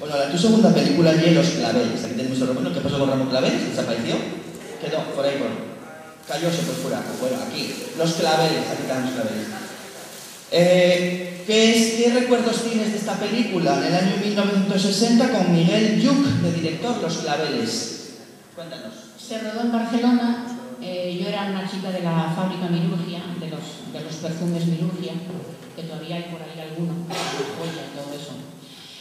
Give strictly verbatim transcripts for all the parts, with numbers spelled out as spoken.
Bueno, la tu segunda película ye Los Claveles. Aquí tenemos el Ramón. ¿Qué pasó con Ramón Claveles? ¿Desapareció? Quedó por ahí, por... Cayóse por furaco. Bueno, aquí. Los Claveles, aquí están Los Claveles. Eh, ¿qué es, qué recuerdos tienes de esta película? En el año mil novecientos sesenta con Miguel Lluch de director, Los Claveles. Cuéntanos. Se rodó en Barcelona. Eh, yo era una chica de la fábrica Mirugia, de los, de los perfumes Mirugia, que todavía hay por ahí alguno, la joya y todo eso.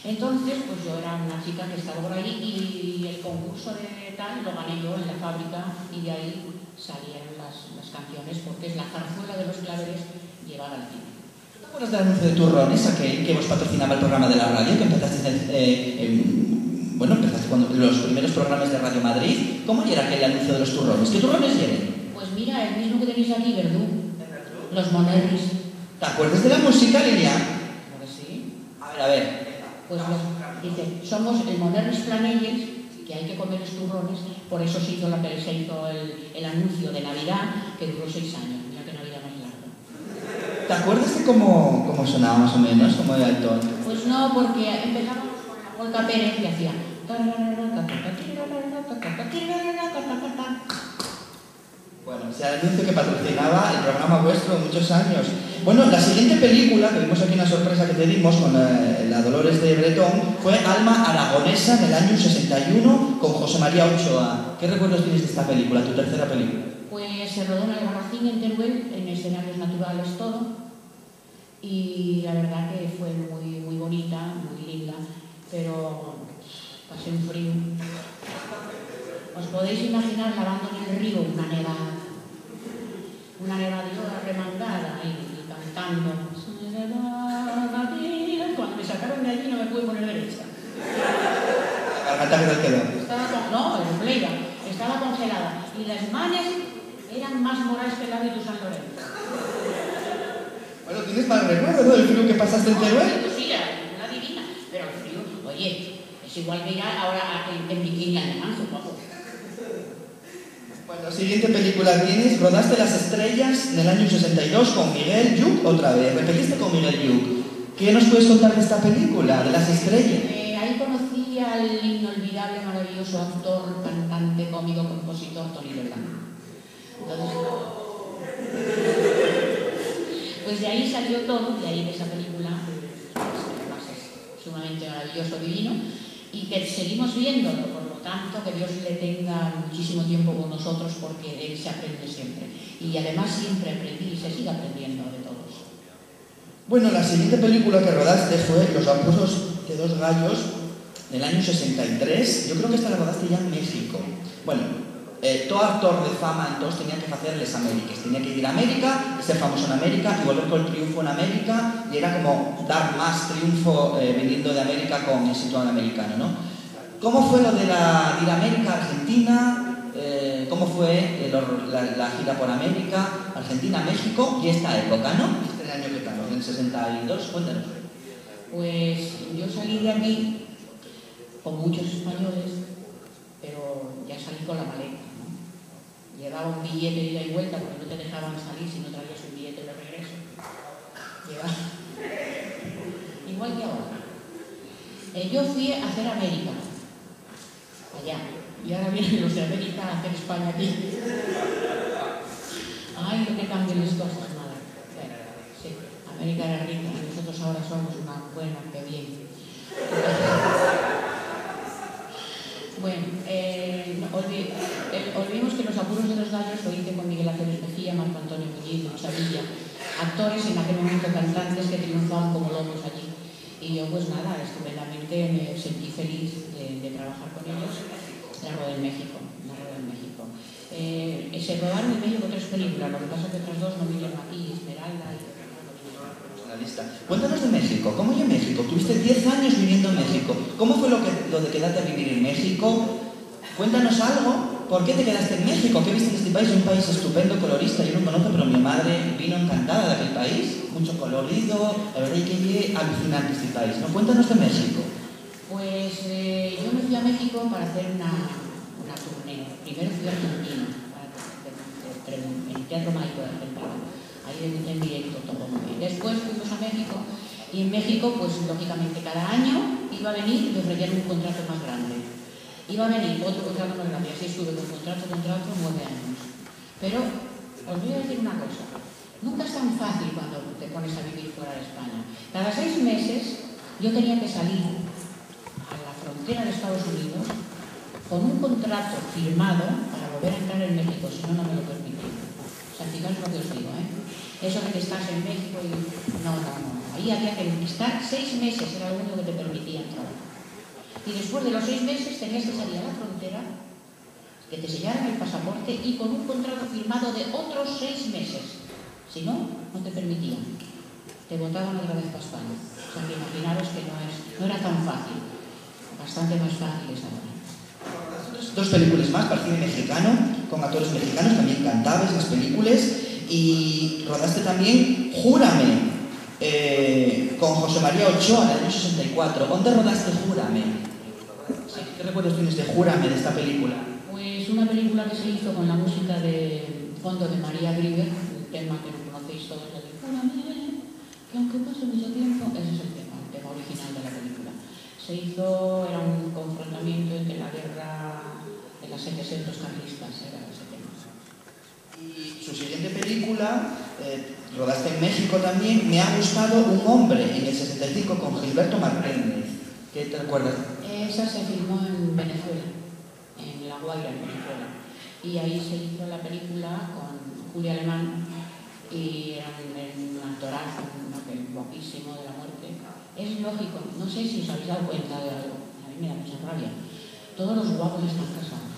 Entonces, pues yo era una chica que estaba por ahí y el concurso de tal lo gané yo en la fábrica y de ahí salieron las, las canciones, porque es la zarzuela de Los Claveles llevada al cine. ¿Tú te acuerdas del anuncio de turrones, aquel que vos patrocinaba el programa de la radio, que empezaste en, eh, en- bueno, empezaste cuando los primeros programas de Radio Madrid? ¿Cómo era aquel anuncio de los turrones? ¿Qué turrones eran? Pues mira, el mismo que tenéis aquí, Verdú. Los Monerris. ¿Te acuerdas de la música, Lilia? Claro que sí. A ver, a ver. Pues los, dice, somos el Monerris Flanelles, que hay que comer los turrones, por eso se hizo, la, se hizo el, el anuncio de Navidad, que duró seis años. Mira qué Navidad más larga. ¿Te acuerdas de cómo, cómo sonaba más o menos? ¿Cómo era el tono? Pues no, porque empezábamos con la polka Pérez y hacía... Bueno, ese anuncio que patrocinaba el programa vuestro muchos años. Bueno, la siguiente película que vimos aquí, una sorpresa que te dimos con la, la Dolores de Bretón, fue Alma Aragonesa en el año sesenta y uno con José María Ochoa. ¿Qué recuerdos tienes de esta película, tu tercera película? Pues se rodó en Albarracín, en Teruel, en escenarios naturales, todo. Y la verdad que fue muy, muy bonita, muy linda, pero pasé un frío. ¿Os podéis imaginar lavando en el río una nevada? Una nevada, yo remangada y, y cantando. Cuando me sacaron de allí no me pude poner derecha. ¿La garganta qué tal quedó? Estaba con, no, en Leiva. Estaba congelada. Y las manes eran más moraes que el hábitu San Lorenzo. Bueno, tienes mal recuerdo, ¿no? Del frío que pasaste en Teruel. No, sí, la, la divina. Pero el frío, oye, es igual que ir ahora a, en, en bikini al Manso, guapo. Bueno, siguiente película tienes, rodaste Las Estrellas en el año sesenta y dos con Miguel Lluch otra vez. Repetiste con Miguel Lluch. ¿Qué nos puedes contar de esta película, de Las Estrellas? Eh, ahí conocí al inolvidable, maravilloso actor, cantante, cómico, compositor Tony Beltrán. Entonces, pues de ahí salió todo, de ahí de esa película, pues, además es sumamente maravilloso, divino, y que seguimos viéndolo, por lo tanto, que Dios le tenga muchísimo tiempo con nosotros, porque de él se aprende siempre. Y además siempre aprendí y se sigue aprendiendo de todos. Bueno, la siguiente película que rodaste fue Los apuros de dos gallos, del año sesenta y tres. Yo creo que esta la rodaste ya en México. Bueno, eh, todo actor de fama entonces tenía que facer les Américas. Tenía que ir a América, ser famoso en América y volver con el triunfo en América. Y era como dar más triunfo, eh, viniendo de América con éxito americano, ¿no? ¿Cómo fue lo de la, ir a América, Argentina? Eh, ¿cómo fue, eh, lo, la, la gira por América, Argentina, México y esta época, ¿no? Este año que estamos, en sesenta y dos, cuéntanos. Pues yo salí de aquí con muchos españoles, pero ya salí con la maleta, ¿no? Llevaba un billete de ida y vuelta porque no te dejaban salir si no traías un billete de regreso. Llevaba... Igual que ahora. Eh, yo fui a hacer América, allá. Y ahora vienen los de América a hacer España aquí. Ay, lo que cambian las cosas, madre. Bueno, sí, América era rica y nosotros ahora somos una buena, qué bien. Bueno, eh, no, olvi-, eh, olvidemos que Los apuros de los gallos lo hice con Miguel Aceves Mejía, Marco Antonio Muñiz, Lucha Villa, actores en aquel momento, cantantes que triunfaban como locos allí. Y yo, pues nada, estupendamente, me sentí feliz de, de trabajar con ellos. La Rueda en México, la Rueda en México. Eh, se rodaron en México tres películas, lo que pasa que otras dos no vinieron aquí, Esmeralda y... La lista. Cuéntanos de México. ¿Cómo llegó a México? Tuviste diez años viviendo en México. ¿Cómo fue lo que, lo de quedarte a vivir en México? Cuéntanos algo. ¿Por qué te quedaste en México? ¿Qué viste en este país? Un país estupendo, colorista. Yo no conozco, pero mi madre vino encantada de aquel país. Mucho colorido. La verdad es que es alucinante este país, ¿no? Cuéntanos de México. Pues, eh, yo me fui a México para hacer una, una tournée. Primero fui a Argentina, para hacer, hacer, en el Teatro Mágico de Argentina. Ahí debuté en directo, todo muy bien. Después fuimos a México Y en México, pues lógicamente cada año iba a venir y ofrecían un contrato más grande. Iba a venir otro contrato más grande, y así estuve con contrato, contrato, nueve años. Pero os voy a decir una cosa, nunca es tan fácil cuando te pones a vivir fuera de España. Cada seis meses yo tenía que salir a la frontera de Estados Unidos con un contrato firmado para volver a entrar en México, si no, no me lo permitían. O sea, fijaos lo que os digo, ¿eh? Eso de que estás en México y... No, no, no. Ahí había que estar seis meses, era lo único que te permitían trabajar. Y después de los seis meses tenías que salir a la frontera, que te sellaran el pasaporte y con un contrato firmado de otros seis meses. Si no, no te permitían. Te botaban otra vez para España. O sea, que imaginaros que no, es, no era tan fácil. Bastante más fácil es ahora. Dos películas más para cine mexicano, con actores mexicanos, también cantabes las películas, y rodaste también Júrame, eh, con José María Ochoa en el año sesenta y cuatro. ¿Dónde rodaste Júrame? Sí, ¿qué recuerdos tienes de Júrame, de esta película? Pues una película que se hizo con la música de fondo de María Grieber, un tema que lo conocéis todos, el de Júrame, que aunque pase mucho tiempo, ese es el tema, el tema original de la película. Se hizo, era un confrontamiento entre la guerra de las S S R y los carlistas, era ese tema. Y su siguiente película, eh, rodaste en México también, Me ha gustado un hombre, en el sesenta y cinco con Gilberto Martínez. ¿Qué te recuerdas? Esa se filmó en Venezuela, en La Guaira, en Venezuela. Y ahí se hizo la película con Julia Alemán y era un, un actorazo, un papel guapísimo de la muerte. Es lógico, no sé si os habéis dado cuenta de algo, a mí me da mucha rabia. Todos los guapos están casados.